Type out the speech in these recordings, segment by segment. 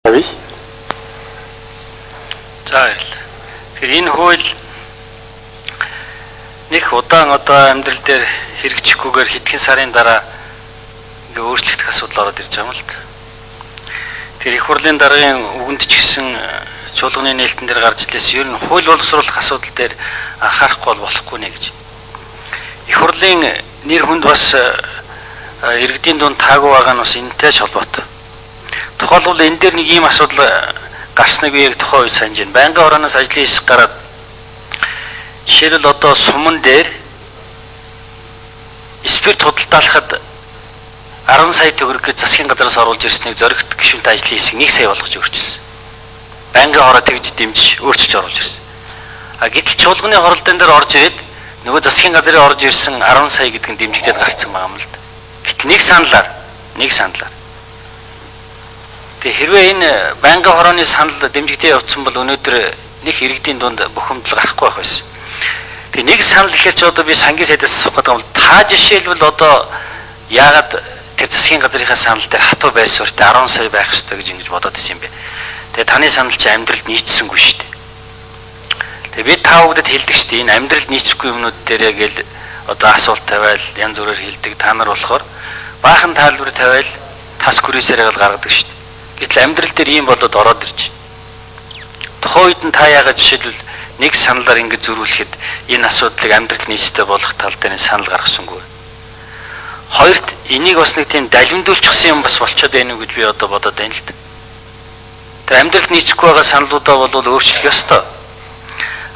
Тавья. За, баярлалаа. Тэгэхээр энэ хууль нэг удаан одоо амьдрал дээр хэрэгжихгүйгээр хэдхэн сарын дараа ингээ өөрчлөгдөх асуудал ороод ирж байгаа юм л да. Тэгэхээр их хурлын даргын үгэнд ч гэсэн чуулганы нээлтэн дээр гарч илээс ер нь хууль боловсруулах асуудал дээр анхаарахгүй бол болохгүй нэ гэж. Их хурлын нэр хүнд бас иргэдийн дунд таагүй байгаа нь бас энэтэй ч холбоотой. Тухайлбал энэ дээр нэг ийм асуудал гарсныг би яг тухайн үед санаж байна. Байнгын хорооноос ажлын хэсэг гараад жишээлбэл одоо суман дээр спирт худалдаалахад 10 сая төгрөг гэж засгийн газраас оруулж ирснийг зоригт гишүүнтэй ажлын хэсэг 1 сая болгож өөрчилсөн. Байнгын хороо тэгж дэмжиж өөрчилж оруулж ирсэн. А гэтэл чуулганы хоролдон дээр орж ирээд нөгөө засгийн газрын орж ирсэн 10 сая гэдэг нь дэмжигдээд гарцсан байгаа юм л да. Гэтэл нэг саналаар. Тэгээ хэрвээ энэ байнгын хорооны санал дэмжигдээ явцсан бол өнөөдөр нэг иргэдийн дунд бухимдал гарахгүй байх байсан. Тэгээ нэг санал гэхэр чи одоо би сангийн сайдаас асуух гэдэг юм бол та жишээлбэл одоо яагаад тэр засгийн газрынхаа санал дээр хатуу байр суурьтай 10 сая байх ёстой гэж ингэж бодоод ирсэн юм бэ? Тэгээ таны санал чи амьдралд нийцсэнгүй шүү дээ. Тэгээ би та бүгдэд хэлдэг шүү дээ. Энэ амьдралд нийцэхгүй юмнууд дээр яг л одоо асуулт тавиал янз бүрээр хэлдэг. Та нар болохоор баахан таалбар тавиал тас күрээсээр л гаргадаг шүү дээ. Гэтэл амьдрал дээр ийм болоод ороод ирж. Тухайн үед нь та яагаад жишээлбэл нэг саналаар ингэж зөрүүлэхэд энэ асуудлыг амьдрал нийцтэй болгох тал дээр санал гаргасангүй. Хоёрт энийг бас нэг тийм далимдуулчихсан юм бас болчиход байна уу гэж би одоо бодоод байна л да. Тэр амьдралд нийцэхгүй байгаа саналуудаа бол өөрчлөх ёстой.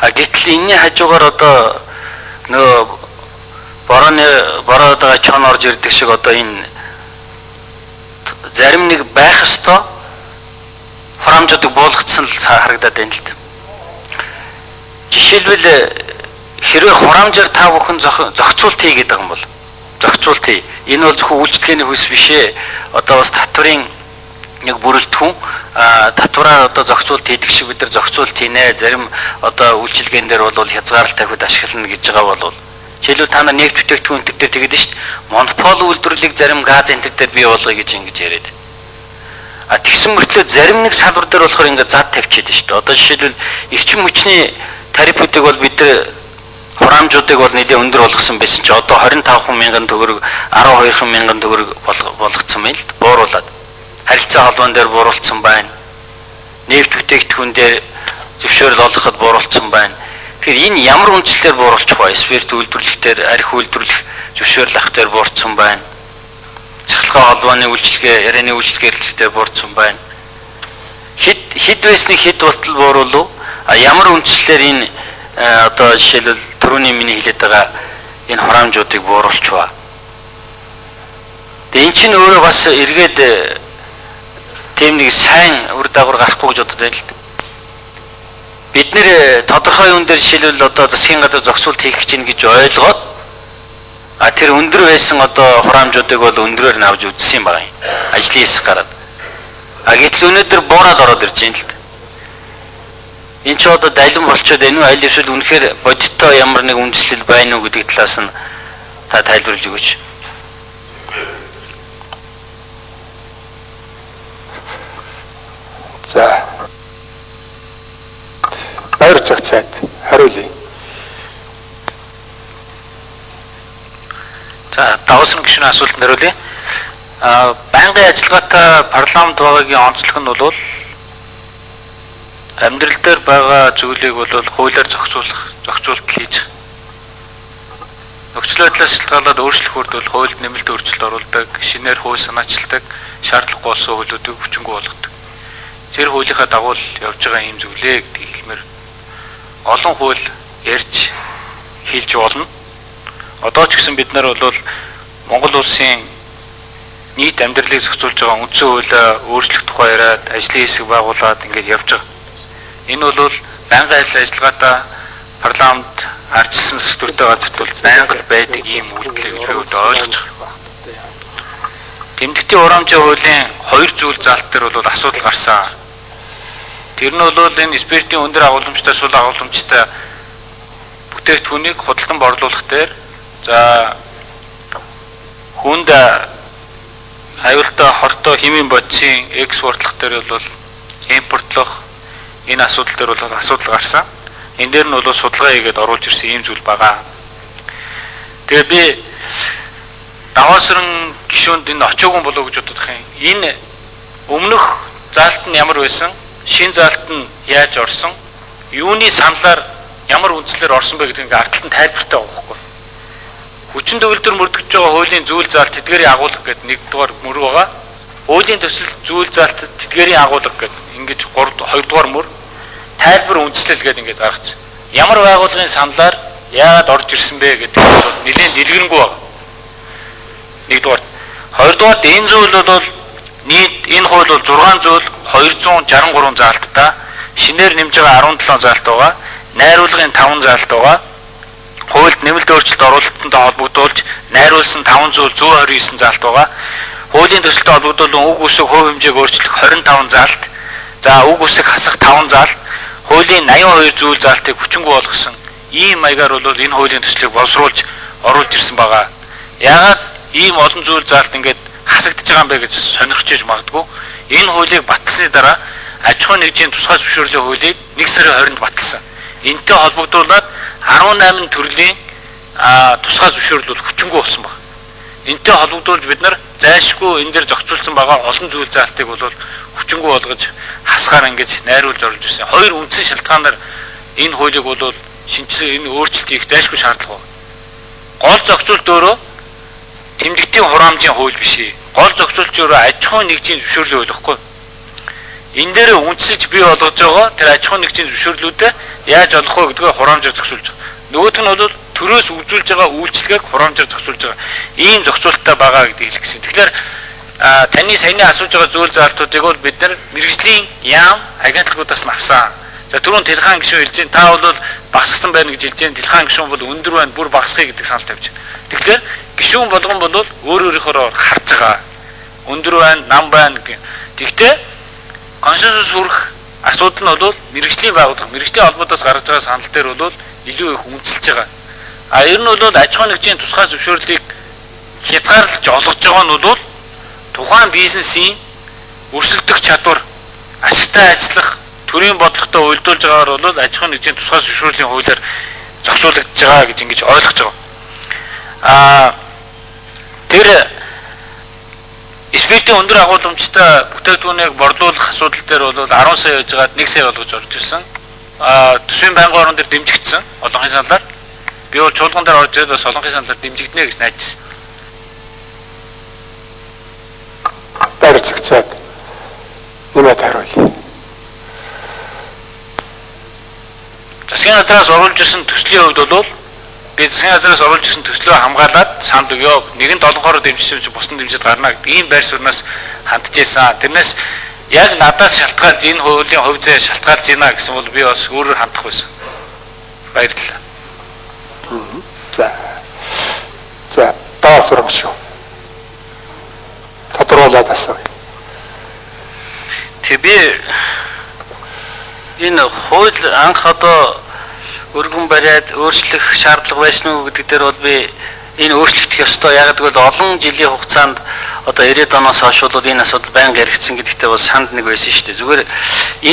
А гэтэл энэний хажуугаар одоо нөгөө борооны бороод байгаа чон орж ирдэг шиг одоо энэ зарим нэг байх ёстой хурамжуудыг буулгацсан л харагдаад байна л да. Жишээлбэл хэрвээ хурамжаар та бүхэн зохицуулт хий гэдэг юм бол зохицуулт хий. Энэ бол зөвхөн үйлчлэгээний хүйс биш ээ. Одоо бас татварын нэг бүрэлдэхүүн татвараар одоо зохицуулт хийдэг шиг бид нар зохицуулт хийнэ. Зарим одоо үйлчилгээн дээр бол хязгаарлалт тавихад ашиглана гэж байгаа бол жишээлбэл та нар нефть бүтээгдэхүүн энэ төр тэгээд шүү дээ. Монопол үйлдвэрлэлийг зарим газ энэ төр бий болгоё гэж ингэж яриад. А тэгсэн мөртлөө зарим нэг салбар дээр болохоор ингээд зад тавьчихад шүү дээ. Одоо жишээлбэл эрчим хүчний тарифуудыг бол бид нар хураамжуудыг бол нэлээд өндөр болгосон байсан чи одоо 25 мянган төгрөг 12 мянган төгрөг болгоцсон байна л бууруулад. Харилцаа холбоон дээр бууруулсан байна. Нефть бүтээгдэхүүн дээр зөвшөөрөл олгоход бууруулсан байна. Тэгэхээр энэ ямар үндслээр бууруулчих вэ? Спирт үйлдвэрлэх дээр, архи үйлдвэрлэх зөвшөөрөл авах дээр буурсан байна. Цахилгаан холбооны үйлчилгээ, ярианы үйлчилгээ эрхлэх дээр буурсан байна. Хэд байсныг хэд болтол бууруулв? А ямар үндслээр энэ одоо жишээлбэл түрүүний миний хэлээд байгаа энэ хураамжуудыг бууруулчих вэ? Тэгээ эн чинь өөрөө бас эргээд тийм нэг сайн үр дагавар гарахгүй гэж бодод байна л да. Бид нэр тодорхой юм дээр жишээлбэл одоо засгийн газар зохицуулт хийх гэж гэж ойлгоод а тэр өндөр байсан одоо хураамжуудыг бол өндрөөр нь авч үзсэн юм байна. Ажлын хэсэг гараад. А гэтэл өнөөдөр буураад ороод ирж байна л да. Энэ ч одоо далин болчиход энэ үү аль эсвэл үнэхээр бодиттой ямар нэг үндэслэл байна уу гэдэг талаас нь та тайлбарлаж өгөөч. За. Баяр цагцаад хариулъя. За, давсан гишүүний асуултанд хариулъя. Байнгын ажиллагаатай парламент байгаагийн онцлог нь бол амьдрал дээр байгаа зүйлийг бол хуулиар зохицуулах, зохицуултал хийж байгаа. Нөхцөл байдлаас шалтгаалаад өөрчлөх үрд бол хуульд нэмэлт өөрчлөлт оруулдаг, шинээр хууль санаачилдаг, шаардлагагүй болсон хуулиудыг хүчингүй болгодог. Тэр хуулийнхаа дагуу явж байгаа юм зүйлээ гэдгийг хэлмээр олон хууль ярьж хэлж болно. Одоо ч гэсэн бид нар бол Монгол улсын нийт амьдралыг зохицуулж байгаа үндсэн хуулиа өөрчлөх тухай яриад, ажлын хэсэг байгуулад ингээд явж байгаа. Энэ бол байнгын ажил ажиллагаатай парламент ардчилсан төсвөртэй газарт бол байнга л байдаг ийм үйлдэл гэж би ойлгож байгаа. Тэмдэгтийн хураамжийн хуулийн хоёр зүйл заалт дээр бол асуудал гарсан. Тэр нь бол энэ спиртийн өндөр агуулмжтай, сул агуулмжтай бүтээгдэхүүнийг худалдан борлуулах дээр за хүнд аюултай хортой химийн бодисын экспортлох дээр бол импортлох энэ асуудал дээр бол асуудал гарсан. Энэ дээр нь бол судалгаа хийгээд оруулж ирсэн ийм зүйл байгаа. Тэгээ би Даваасран гишүүнд энэ очоогүй болов гэж бодох юм. Энэ өмнөх заалт нь ямар байсан, шин заалт нь яаж орсон, юуны саналаар ямар үндслээр орсон бэ гэдэг ингээ ард талд нь тайлбартай байгаа байхгүй. Хүчин төгөлдөр мөрдөгдөж байгаа хуулийн зүйл заалт тэдгээрийн агуулга гэдэг нэгдүгээр мөр байгаа. Хуулийн төсөл зүйл заалт тэдгээрийн агуулга гэдэг ингэж 3 2 дугаар мөр, тайлбар үндслэл гэдэг ингээд гаргачихсан. Ямар байгууллагын саналаар яагаад орж ирсэн бэ гэдэг нь нэлээд дэлгэрэнгүй байна. Нэгдүгээр. Хоёрдугаар энэ зүйл бол нийт энэ хууль бол 6 зүйл 263 заалттай, шинээр нэмж байгаа 17 заалт байгаа, найруулгын 5 заалт байгаа. Хуульд нэмэлт өөрчлөлт оруулалттай холбогдуулж найруулсан 5 зүйл 129 заалт байгаа. Хуулийн төсөлтөд холбогдуулан үг үсэг хувь хэмжээг өөрчлөх 25 заалт. За үг үсэг хасах 5 заалт. Хуулийн 82 зүйл заалтыг хүчингүй болгосон. Ийм маягаар бол энэ хуулийн төслийг боловсруулж оруулж ирсэн байгаа. Яагаад ийм олон зүйл заалт ингээд хасагдж байгаа юм бэ гэж сонирхож иж магадгүй. Энэ хуулийг баталсны дараа аж ахуйн нэгжийн тусгай зөвшөөрлийн хуулийг 1 сарын 20-нд баталсан. Энтэй холбогдуулаад 18 төрлийн тусгай зөвшөөрөл бол хүчингүй болсон байна. Энтэй холбогдуулж бид нар зайлшгүй энэ дээр зохицуулсан байгаа олон зүйл заалтыг бол хүчингүй болгож хасгаар ингэж найруулж оруулж ирсэн. Хоёр үндсэн шалтгаанаар энэ хуулийг бол шинжилсэн энэ өөрчлөлт хийх зайлшгүй шаардлага байна. Гол зохицуулт өөрөө тэмдэгтийн хураамжийн хууль биш ээ. Гол зохицуулт өөрөө аж ахуйн нэгжийн зөвшөөрлийн хууль байхгүй. Энэ дээр үндсэлж бий болгож байгаа тэр аж ахуйн нэгжийн зөвшөөрлүүдэд яаж олох вэ гэдгээ хураамжаар зохицуулж байгаа. Нөгөөх нь бол төрөөс үзүүлж байгаа үйлчилгээг хураамжаар зохицуулж байгаа. Ийм зохицуулттай байгаа гэдгийг хэлэх гэсэн. Тэгэхээр таны саяны асууж байгаа зүйл заалтуудыг бол бид нар мэргэжлийн яам агентлагуудаас нь авсан. За түрүүн Тэлхан гишүүн хэлж байна. Та бол багасгасан байна гэж хэлж байна. Тэлхан гишүүн бол өндөр байна, бүр багасгая гэдэг санал тавьж байна. Тэгэхээр гишүүн болгон бол өөр өөрийнхөө харж байгаа. Өндөр байна, нам байна гэдэг. Тэгтээ консенсус хүрэх асуудал нь бол мэргэжлийн байгууллага, мэргэжлийн холбоодоос гаргаж байгаа санал дээр бол илүү их үндэслэж байгаа. А ер нь бол аж ахуйн нэгжийн тусгай зөвшөөрлийг хязгаарлаж олгож байгаа нь бол тухайн бизнесийн өрсөлдөх чадвар, ашигтай ажиллах, төрийн бодлоготой уялдуулж байгаагаар бол аж ахуйн нэгжийн тусгай зөвшөөрлийн хуулиар зохицуулагдаж байгаа гэж ингэж ойлгож байгаа. А тэр спиртийн өндөр агуулмжтай бүтээгдэхүүнийг борлуулах асуудал дээр бол 10 сая байж байгаад 1 сая болгож орж ирсэн. Төсвийн байнгын орон дээр дэмжигдсэн олонхын саналаар. Би бол чуулган дээр орж ирээд бас олонхын саналаар дэмжигдэнэ гэж найдсан. Баяр зөгцөөд нэмээд хариулъя. Засгийн газраас оруулж ирсэн төслийн хувьд бол би засгийн газраас оруулж ирсэн төслөө хамгаалаад санал өгөө. Нэгэнт олонхоороо дэмжиж бусдын дэмжиж гарна гэдэг ийм байр сууриас хандж байсан. Тэрнээс яг надаас шалтгаалж энэ хуулийн хувь зээ шалтгаалж байна гэсэн бол би бас өөрөөр хандах байсан. Баярлалаа. За. За, даваа шүү. Тодруулаад асууя. Тэг би энэ хууль анх одоо өргөн бариад өөрчлөх шаардлага байсан уу гэдэг дээр бол би энэ өөрчлөгдөх ёстой. Яг гэвэл олон жилийн хугацаанд одоо 90-ад оноос хойш бол энэ асуудал байнга яригдсан гэдэгтээ бол санд нэг байсан шүү дээ. Зүгээр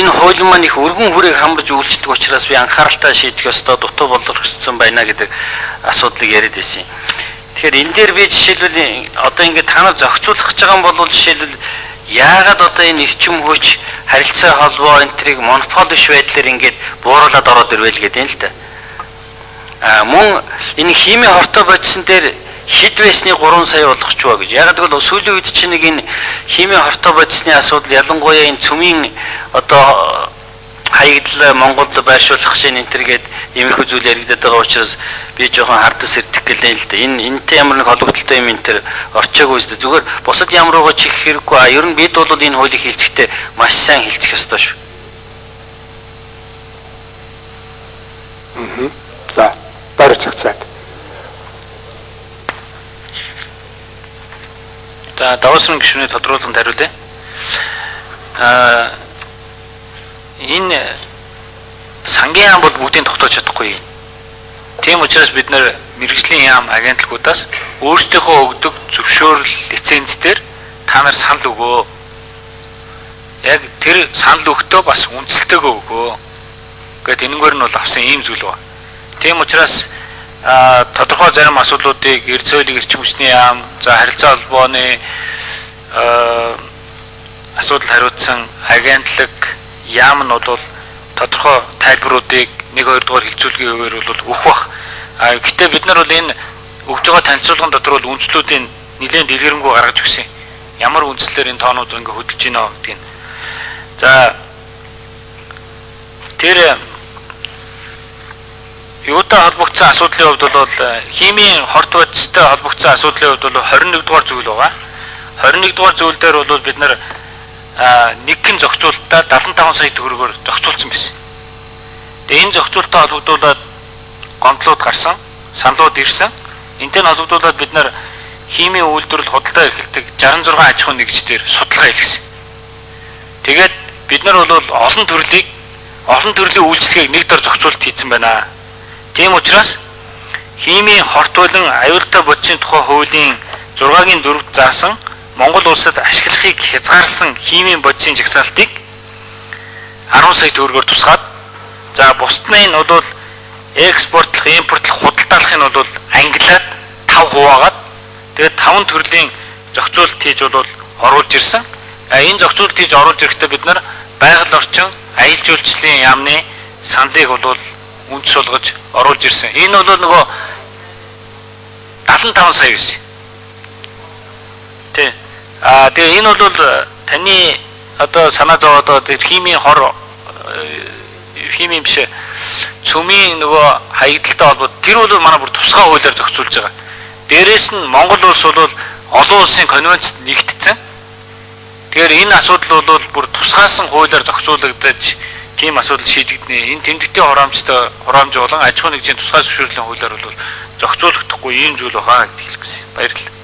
энэ хууль маань их өргөн хүрээг хамарж үйлчлдэг учраас би анхааралтай шийдэх ёстой, дутуу боловсрогдсон байна гэдэг асуудлыг яриад байсан юм. Тэгэхээр энэ дээр би жишээлбэл одоо ингээд та нар зохицуулах гэж байгаа юм бол жишээлбэл яагаад одоо энэ эрчим хүч, харилцаа холбоо энэ трийг монопол биш байдлаар ингээд бууруулад ороод ирвэл гэдэг юм л да. А мөн энэ химийн хортой бодисон дээр хэд байсны 3 сая болгочихваа гэж. Яг гэвэл сүүлийн үед чинь нэг энэ химийн хортой бодисны асуудал ялангуяа энэ цөмийн одоо хаягдал Монголд байршуулах чинь энэ төр гээд иймэрхүү зүйл яригдаад байгаа учраас би жоохон хардас ирдэх гэлээ л дээ. Энэ энэтэй ямар нэг холбогдолтой юм энэ төр орчоогүй үстэй. Зүгээр бусад ямар руугаа чих хэрэггүй. А ер нь бид бол энэ хуулийг хилцэхдээ маш сайн хилцэх ёстой шүү. За, баяр цогцоод. За, даваасрын гишүүний тодруулганд хариулъя. Энэ сангийн яам бол бүгдийг тогтоож чадахгүй. Тийм учраас бид нэр мэргэжлийн яам агентлагуудаас өөрсдийнхөө өгдөг зөвшөөрөл лиценз дээр та нар санал өгөө. Яг тэр санал өгтөө бас үндэслэлтэйгөө өгөө. Гэт энэнгээр нь бол авсан ийм зүйл байна. Тийм учраас тодорхой зарим асуудлуудыг эрд соёлын эрчим хүчний яам, за харилцаа холбооны асуудал хариуцсан агентлаг яам нь бол тодорхой тайлбаруудыг 1 2 дугаар хилцүүлгийн үеэр бол өгөх бах. Гэтэ бид нар бол энэ өгж байгаа танилцуулган дотор бол үндслүүдийн нэлээд дэлгэрэнгүй гаргаж өгсөн. Ямар үндслээр энэ тоонууд ингээ хөдөлж гинэ гэдгийг. За тэр юутай холбогдсон асуудлын хувьд бол химийн хорт бодистой холбогдсон асуудлын хувьд бол 21 дугаар зүйл байгаа. 21 дугаар зүйл дээр бол бид нар нэгэн зохицуултаа 75 сая төгрөгөөр зохицуулсан байсан. Тэгээ энэ зохицуултаа холбогдуулаад гомдлууд гарсан, саналууд ирсэн. Энтэй нь холбогдуулаад бид нар химийн үйлдвэрлэл худалдаа эрхэлдэг 66 аж ахуйн нэгждэр судалгаа хийлгэсэн. Тэгээд бид нар бол олон төрлийн үйлчлэгийг нэг дор зохицуулт хийсэн байна. Тийм учраас химийн хорт болон аюултай бодисын тухай хуулийн 6-гийн 4-д заасан Монгол улсад ашиглахыг хязгаарласан химийн бодисын жагсаалтыг 10 сая төгрөгөөр тусгаад, за бусдны нь бол экспортлох, импортлох, худалдаалах нь бол ангилаад 5 хуваагаад тэгээд 5 төрлийн зохицуулалт хийж бол оруулж ирсэн. Энэ зохицуулалт хийж оруулж ирэхдээ бид нар байгаль орчин, аялал жуулчлалын яамны саналыг бол үндэс болгож оруулж ирсэн. Энэ бол нөгөө 75 сая байсан. Тэ. Тэгээ энэ бол таны одоо санаа зовоод байгаа химийн хор химийн биш цөмийн нөгөө хаягдaltaй холбоод тэр бол манай бүр тусгай хуулиар зохицуулж байгаа. Дээрээс нь Монгол улс бол олон улсын конвенцэд нэгтсэн. Тэгэхээр энэ асуудал бол бүр тусгаасан хуулиар зохицуулагдаж тийм асуудал шийдэгдэнэ. Энэ тэмдэгтийн хураамжтай хураамж болон аж ахуйн нэгжийн тусгай зөвшөөрлийн хуулиар бол зохицуулагдахгүй ийм зүйл байгаа гэдгийг хэлэх гэсэн. Баярлалаа.